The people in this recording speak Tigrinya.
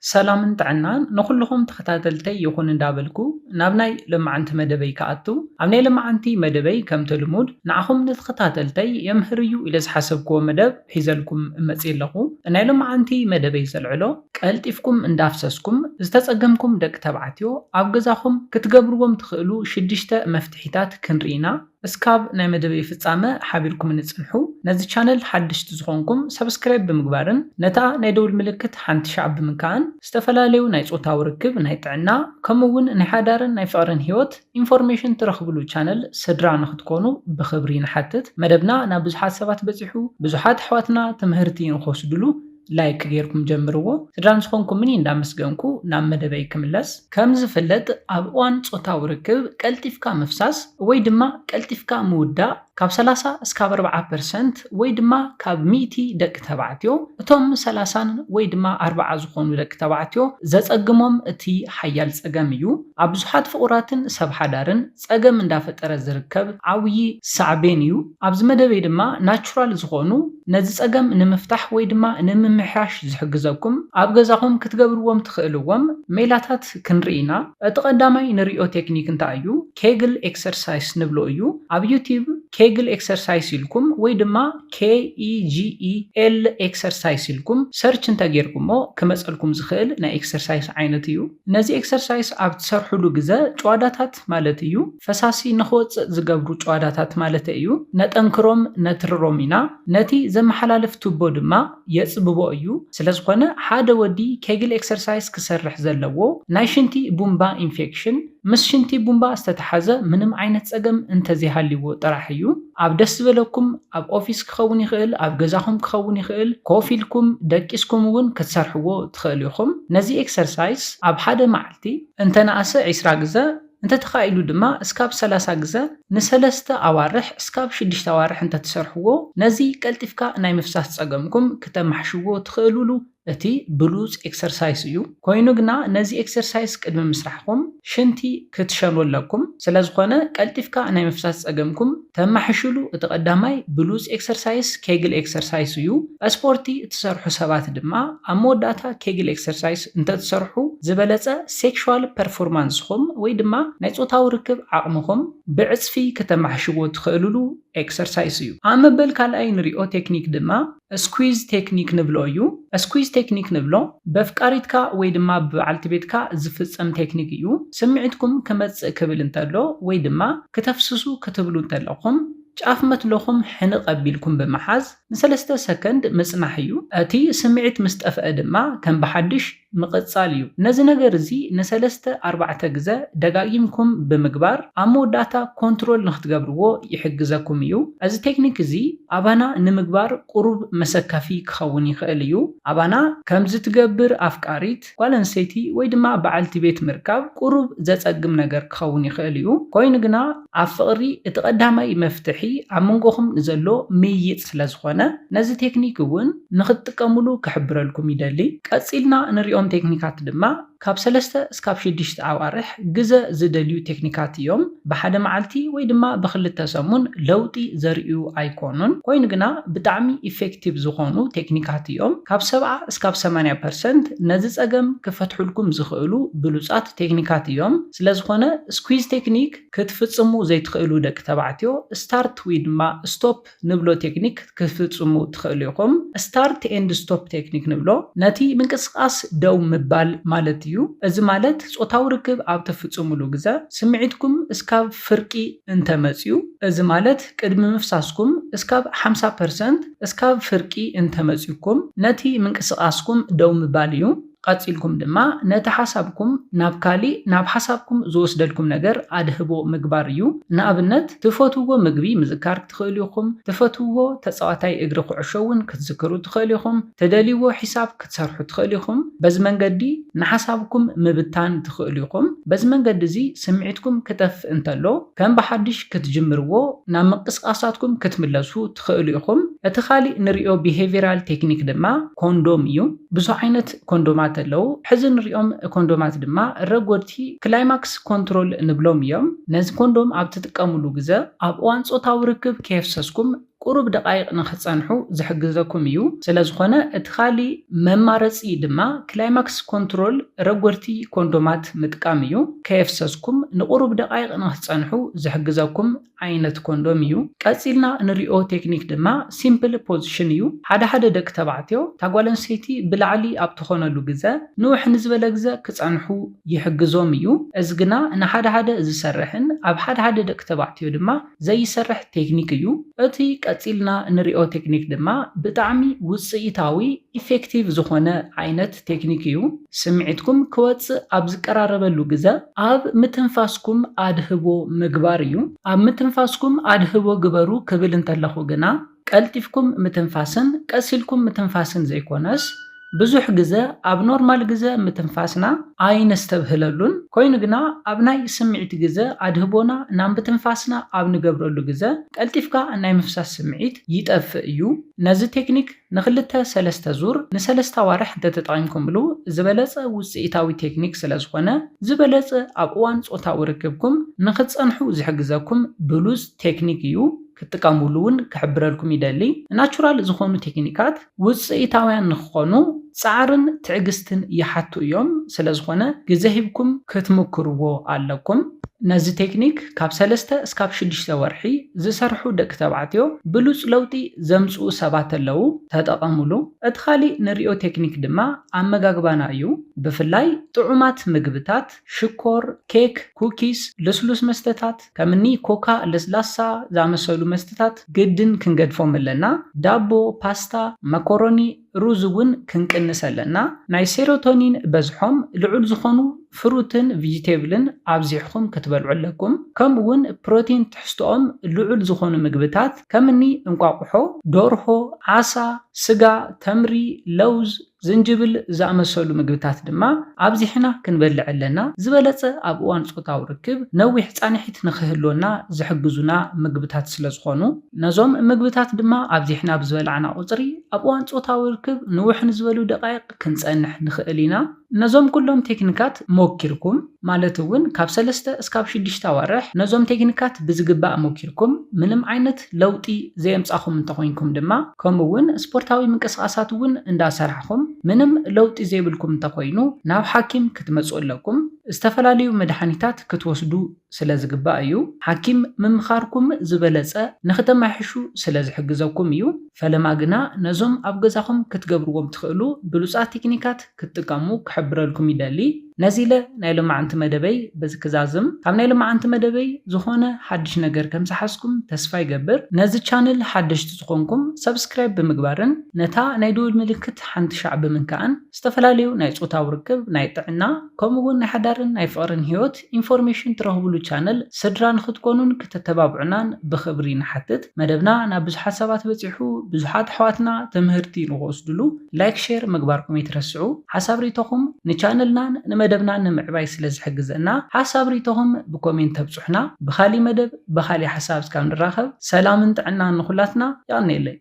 ሰላምን ጥዕናን ንኹልኹም ተኸታተልተይ ይኹን እንዳበልኩ፣ ናብ ናይ ለማዓንቲ መደበይ ክኣቱ፣ ኣብ ናይ ለማዓንቲ መደበይ ከምቲ ልሙድ ንዓኹም ንተኸታተልተይ የምህር እዩ ኢለ ዝሓሰብክዎ መደብ ሒዘልኩም እመጽእ ኣለኹ። ናይ ለማዓንቲ መደበይ ዘልዕሎ፣ ቀልጢፍኩም እንዳፍሰስኩም ዝተጸገምኩም ደቂ ተባዕትዮ ኣብ ገዛኹም ክትገብርዎም ትኽእሉ ሽዱሽተ መፍትሒታት ክንርኢ ኢና። እስካብ ናይ መደበይ ፍጻመ ሓቢርኩም ንጽንሑ። ነዚ ቻነል ሓድሽቲ ዝኾንኩም ሰብስክራይብ ብምግባርን ነታ ናይ ደውል ምልክት ሓንቲ ሻዕ ብምንካእን ዝተፈላለዩ ናይ ጾታዊ ርክብ፣ ናይ ጥዕና፣ ከምኡ እውን ናይ ሓዳርን ናይ ፍቕርን ህይወት ኢንፎርሜሽን ትረኽብሉ ቻነል ስድራ ንኽትኮኑ ብኽብሪ ንሓትት። መደብና ናብ ብዙሓት ሰባት በጺሑ፣ ብዙሓት ኣሕዋትና ትምህርቲ ንኽወስድሉ ላይክ ጌርኩም ጀምርዎ። ስድራ ንዝኾንኩምኒ እንዳመስገንኩ ናብ መደበይ ክምለስ። ከም ዝፍለጥ ኣብ እዋን ጾታዊ ርክብ ቀልጢፍካ ምፍሳስ ወይ ድማ ቀልጢፍካ ምውዳእ ካብ ሰላሳ እስካብ ኣርብዓ ፐርሰንት ወይ ድማ ካብ ሚእቲ ደቂ ተባዕትዮ እቶም ሰላሳን ወይ ድማ ኣርብዓ ዝኾኑ ደቂ ተባዕትዮ ዘጸግሞም እቲ ሓያል ጸገም እዩ። ኣብ ብዙሓት ፍቑራትን ሰብ ሓዳርን ጸገም እንዳፈጠረ ዝርከብ ዓብዪ ሳዕቤን እዩ። ኣብዚ መደበይ ድማ ናቹራል ዝኾኑ ነዚ ጸገም ንምፍታሕ ወይ ድማ ንምምሕያሽ ዝሕግዘኩም ኣብ ገዛኹም ክትገብርዎም ትኽእልዎም ሜላታት ክንርኢ ኢና። እቲ ቀዳማይ ንሪኦ ቴክኒክ እንታይ እዩ? ኬግል ኤክሰርሳይስ ንብሎ እዩ። ኣብ ዩቲዩብ ኬግል ኤክሰርሳይስ ኢልኩም ወይ ድማ ኬ ኢ ጂ ኢ ኤል ኤክሰርሳይስ ኢልኩም ሰርች እንተጌርኩሞ ክመጸልኩም ዝኽእል ናይ ኤክሰርሳይስ ዓይነት እዩ። ነዚ ኤክሰርሳይስ ኣብ ትሰርሕሉ ግዘ ጭዋዳታት ማለት እዩ፣ ፈሳሲ ንኽወፅእ ዝገብሩ ጭዋዳታት ማለት እዩ፣ ነጠንክሮም ነትርሮም ኢና። ነቲ ዘመሓላልፍ ቱቦ ድማ የፅብቦ እዩ። ስለዝኾነ ሓደ ወዲ ኬግል ኤክሰርሳይስ ክሰርሕ ዘለዎ ናይ ሽንቲ ቡምባ ኢንፌክሽን ምስ ሽንቲ ቡምባ ዝተተሓዘ ምንም ዓይነት ጸገም እንተዘይሃልይዎ ጥራሕ እዩ። ኣብ ደስ ዝበለኩም፣ ኣብ ኦፊስ ክኸውን ይኽእል፣ ኣብ ገዛኹም ክኸውን ይኽእል፣ ኮፍ ኢልኩም ደቂስኩም እውን ክትሰርሕዎ ትኽእሉ ኢኹም። ነዚ ኤክሰርሳይስ ኣብ ሓደ መዓልቲ እንተነኣሰ ዒስራ ግዘ፣ እንተተኻኢሉ ድማ እስካብ ሰላሳ ግዘ ንሰለስተ ኣዋርሕ እስካብ ሽዱሽተ ኣዋርሕ እንተትሰርሕዎ፣ ነዚ ቀልጢፍካ ናይ ምፍሳስ ጸገምኩም ክተማሕሽዎ ትኽእሉሉ እቲ ብሉጽ ኤክሰርሳይስ እዩ። ኮይኑ ግና ነዚ ኤክሰርሳይስ ቅድሚ ምስራሕኩም ሽንቲ ክትሸኑ ኣለኩም። ስለዝኾነ ቀልጢፍካ ናይ ምፍሳስ ጸገምኩም ተማሕሽሉ እቲ ቀዳማይ ብሉጽ ኤክሰርሳይስ ኬግል ኤክሰርሳይስ እዩ። ስፖርቲ እትሰርሑ ሰባት ድማ ኣብ መወዳእታ ኬግል ኤክሰርሳይስ እንተትሰርሑ ዝበለጸ ሴክሹዋል ፐርፎርማንስኹም ወይ ድማ ናይ ጾታዊ ርክብ ዓቕምኹም ብዕጽፊ ከተማሕሽዎ ትኽእሉሉ ኤክሰርሳይስ እዩ። ኣብ መበል ካልኣይ ንሪኦ ቴክኒክ ድማ ስኩዝ ቴክኒክ ንብሎ እዩ። ስኩዝ ቴክኒክ ንብሎ በፍቃሪትካ ወይ ድማ ብበዓልቲ ቤትካ ዝፍጸም ቴክኒክ እዩ። ስምዒትኩም ክመጽእ ክብል እንተሎ ወይ ድማ ክተፍስሱ ክትብሉ እንተለኹም ጫፍ መትሎኹም ሕንቕ ኣቢልኩም ብምሓዝ ንሰለስተ ሰከንድ ምጽናሕ እዩ። እቲ ስምዒት ምስ ጠፍአ ድማ ከም ብሓድሽ ምቕጻል እዩ። ነዚ ነገር እዚ ንሰለስተ ኣርባዕተ ግዘ ደጋጊምኩም ብምግባር ኣብ መወዳእታ ኮንትሮል ንኽትገብርዎ ይሕግዘኩም እዩ። እዚ ቴክኒክ እዚ ኣባና ንምግባር ቁሩብ መሰከፊ ክኸውን ይኽእል እዩ። ኣባና ከምዚ ትገብር ኣፍቃሪት ጓል ኣንስተይቲ ወይ ድማ በዓልቲ ቤት ምርካብ ቁሩብ ዘጸግም ነገር ክኸውን ይኽእል እዩ። ኮይኑ ግና ኣብ ፍቕሪ እቲ ቀዳማይ መፍትሒ ኣብ መንጎኹም ንዘሎ ምይይጥ ስለ ዝኾነ ነዚ ቴክኒክ እውን ንኽትጥቀሙሉ ክሕብረልኩም ይደሊ። ቀጺልና ንሪኦም ቴክኒካት ድማ ካብ ሰለስተ እስካብ ሽዱሽተ ኣዋርሕ ግዘ ዝደልዩ ቴክኒካት እዮም። ብሓደ መዓልቲ ወይ ድማ ብክልተ ሰሙን ለውጢ ዘርእዩ ኣይኮኑን። ኮይኑ ግና ብጣዕሚ ኢፌክቲቭ ዝኾኑ ቴክኒካት እዮም። ካብ ሰብዓ እስካብ ሰማንያ ፐርሰንት ነዚ ጸገም ክፈትሑልኩም ዝኽእሉ ብሉጻት ቴክኒካት እዮም። ስለዝኾነ ስኩዝ ቴክኒክ ክትፍጽሙ ዘይትኽእሉ ደቂ ተባዕትዮ ስታርት ወይ ድማ ስቶፕ ንብሎ ቴክኒክ ክትፍጽሙ ትኽእሉ ኢኹም። ስታርት ኤንድ ስቶፕ ቴክኒክ ንብሎ ነቲ ምንቅስቃስ ደው ምባል ማለት እዩ። እዚ ማለት ጾታዊ ርክብ ኣብ ትፍጽሙሉ ግዘ ስምዒትኩም እስካብ ፍርቂ እንተመጽዩ፣ እዚ ማለት ቅድሚ ምፍሳስኩም እስካብ ሓምሳ ፐርሰንት እስካብ ፍርቂ እንተመጽዩኩም ነቲ ምንቅስቃስኩም ደው ምባል እዩ። ቀጺልኩም ድማ ነቲ ሓሳብኩም ናብ ካሊእ ናብ ሓሳብኩም ዝወስደልኩም ነገር ኣድህቦ ምግባር እዩ። ንኣብነት ትፈትውዎ ምግቢ ምዝካር ክትኽእሉ ኢኹም። ትፈትውዎ ተጻዋታይ እግሪ ኩዕሾ እውን ክትዝክሩ ትኽእሉ ኢኹም። ትደልይዎ ሒሳብ ክትሰርሑ ትኽእሉ ኢኹም። በዚ መንገዲ ንሓሳብኩም ምብታን ትኽእሉ ኢኹም። በዚ መንገዲ እዚ ስምዒትኩም ክጠፍእ እንተሎ ከም ብሓድሽ ክትጅምርዎ ናብ ምንቅስቃሳትኩም ክትምለሱ ትኽእሉ ኢኹም። እቲ ካሊእ ንሪኦ ቢሄቪራል ቴክኒክ ድማ ኮንዶም እዩ። ብዙሕ ዓይነት ኮንዶማት ኣለዉ። ሕዚ ንሪኦም ኮንዶማት ድማ ረጎድቲ ክላይማክስ ኮንትሮል ንብሎም እዮም። ነዚ ኮንዶም ኣብ ትጥቀሙሉ ግዘ ኣብ እዋን ጾታዊ ርክብ ከየፍሰስኩም ቁሩብ ደቃይቕ ንኽትጸንሑ ዝሕግዘኩም እዩ። ስለ ዝኾነ እቲ ካሊ መማረጺ ድማ ክላይማክስ ኮንትሮል ረጎድቲ ኮንዶማት ምጥቃም እዩ። ከየፍሰስኩም ንቁሩብ ደቃይቕ ንኽትጸንሑ ዝሕግዘኩም ዓይነት ኮንዶም እዩ። ቀጺልና ንሪኦ ቴክኒክ ድማ ሲምፕል ፖዚሽን እዩ። ሓደ ሓደ ደቂ ተባዕትዮ እታ ጓል ኣንስተይቲ ብላዕሊ ኣብ ትኾነሉ ግዘ ንውሕ ንዝበለ ግዘ ክጸንሑ ይሕግዞም እዩ። እዚ ግና ንሓደ ሓደ ዝሰርሕን ኣብ ሓደ ሓደ ደቂ ተባዕትዮ ድማ ዘይሰርሕ ቴክኒክ እዩ። እቲ ቀጺልና ንሪኦ ቴክኒክ ድማ ብጣዕሚ ውጽኢታዊ ኢፌክቲቭ ዝኾነ ዓይነት ቴክኒክ እዩ። ስምዒትኩም ክወጽእ ኣብ ዝቀራረበሉ ግዘ ኣብ ምትንፋስኩም ኣድህቦ ምግባር እዩ። ኣብ ምትንፋስኩም ኣድህቦ ግበሩ ክብል እንተለኹ ግና ቀልጢፍኩም ምትንፋስን ቀስ ኢልኩም ምትንፋስን ዘይኮነስ ብዙሕ ግዘ ኣብ ኖርማል ግዘ ምትንፋስና ኣይነስተብህለሉን ኮይኑ ግና ኣብ ናይ ስምዒት ግዘ ኣድህቦና ናብ ምትንፋስና ኣብ ንገብረሉ ግዘ ቀልጢፍካ ናይ ምፍሳስ ስምዒት ይጠፍእ እዩ። ነዚ ቴክኒክ ንክልተ ሰለስተ ዙር ንሰለስተ ኣዋርሕ እንተተጠቒምኩምሉ ዝበለጸ ውፅኢታዊ ቴክኒክ ስለዝኾነ ዝበለጸ ኣብ እዋን ጾታዊ ርክብኩም ንክትጸንሑ ዝሕግዘኩም ብሉጽ ቴክኒክ እዩ። ክትጥቀምሉ እውን ክሕብረልኩም ይደሊ። ናቹራል ዝኾኑ ቴክኒካት ውፅኢታውያን ንክኾኑ ፃዕርን ትዕግስትን ይሓቱ እዮም። ስለዝኾነ ግዘ ሂብኩም ክትምክርዎ ኣለኩም። ነዚ ቴክኒክ ካብ ሰለስተ እስካብ ሽዱሽተ ወርሒ ዝሰርሑ ደቂ ተባዕትዮ ብሉፅ ለውጢ ዘምፅኡ ሰባት ኣለዉ። ተጠቐምሉ። እቲ ካሊእ ንሪኦ ቴክኒክ ድማ ኣመጋግባና እዩ። ብፍላይ ጥዑማት ምግብታት ሽኮር፣ ኬክ፣ ኩኪስ፣ ልስሉስ መስተታት ከምኒ ኮካ፣ ለስላሳ ዝኣመሰሉ መስተታት ግድን ክንገድፎም ኣለና። ዳቦ፣ ፓስታ፣ መኮሮኒ፣ ሩዝ እውን ክንቅንስ ኣለና። ናይ ሴሮቶኒን በዝሖም ልዑል ዝኾኑ ፍሩትን ቪጂቴብልን ኣብዚሕኹም ክትበልዑ ኣለኩም። ከምኡ እውን ፕሮቲን ትሕዝቶኦም ልዑል ዝኾኑ ምግብታት ከምኒ እንቋቑሖ፣ ዶርሆ፣ ዓሳ፣ ስጋ፣ ተምሪ፣ ለውዝ፣ ዝንጅብል ዝኣመሰሉ ምግብታት ድማ ኣብዚሕና ክንበልዕ ኣለና። ዝበለጸ ኣብ እዋን ጾታዊ ርክብ ነዊሕ ጻንሒት ንኽህልወና ዝሕግዙና ምግብታት ስለ ዝኾኑ ነዞም ምግብታት ድማ ኣብዚሕና ብዝበላዕና ቁጽሪ ኣብ እዋን ጾታዊ ርክብ ንውሕ ንዝበሉ ደቃይቕ ክንጸንሕ ንኽእል ኢና። ነዞም ኩሎም ቴክኒካት ሞኪርኩም ማለት እውን ካብ ሰለስተ እስካብ ሽዱሽተ ኣዋርሕ ነዞም ቴክኒካት ብዝግባእ ሞኪርኩም ምንም ዓይነት ለውጢ ዘየምጻኹም እንተኾይንኩም ድማ ከምኡ እውን ስፖርታዊ ምንቅስቃሳት እውን እንዳሰራሕኹም ምንም ለውጢ ዘይብልኩም እንተኾይኑ ናብ ሓኪም ክትመፁ ኣለኩም። ዝተፈላለዩ መድሓኒታት ክትወስዱ ስለ ዝግባእ እዩ። ሓኪም ምምኻርኩም ዝበለጸ ንክተማሕሹ ስለ ዝሕግዘኩም እዩ። ፈለማ ግና ነዞም ኣብ ገዛኹም ክትገብርዎም ትኽእሉ ብሉጻት ቴክኒካት ክትጥቀሙ ክሕብረልኩም ይደሊ። ነዚ ኢለ ናይ ሎማዓንቲ መደበይ በዚ ክዛዝም። ካብ ናይ ሎማዓንቲ መደበይ ዝኾነ ሓድሽ ነገር ከም ዝሓዝኩም ተስፋ ይገብር። ነዚ ቻነል ሓደሽቲ ዝኾንኩም ሰብስክራይብ ብምግባርን ነታ ናይ ደወል ምልክት ሓንቲ ሻዕ ብምንካእን ዝተፈላለዩ ናይ ጾታዊ ርክብ፣ ናይ ጥዕና፣ ከምኡ እውን ናይ ሓዳርን ናይ ፍቕርን ህይወት ኢንፎርሜሽን ትረኽብሉ ቻነል ስድራ ንክትኮኑን ክተተባብዑናን ብኽብሪ ንሓትት። መደብና ናብ ብዙሓት ሰባት በጺሑ ብዙሓት ኣሕዋትና ትምህርቲ ንክወስድሉ ላይክ፣ ሼር ምግባርኩም ኣይትረስዑ። ሓሳብ ሪኢቶኹም ንቻነልናን ንመደብናን ንምዕባይ ስለ ዝሕግዘና ሓሳብ ሪኢቶኹም ብኮሜንት ተብጽሑና። ብኻሊእ መደብ ብኻሊእ ሓሳብ እስካብ ንራኸብ ሰላምን ጥዕናን ንኹላትና። የቐንየለይ።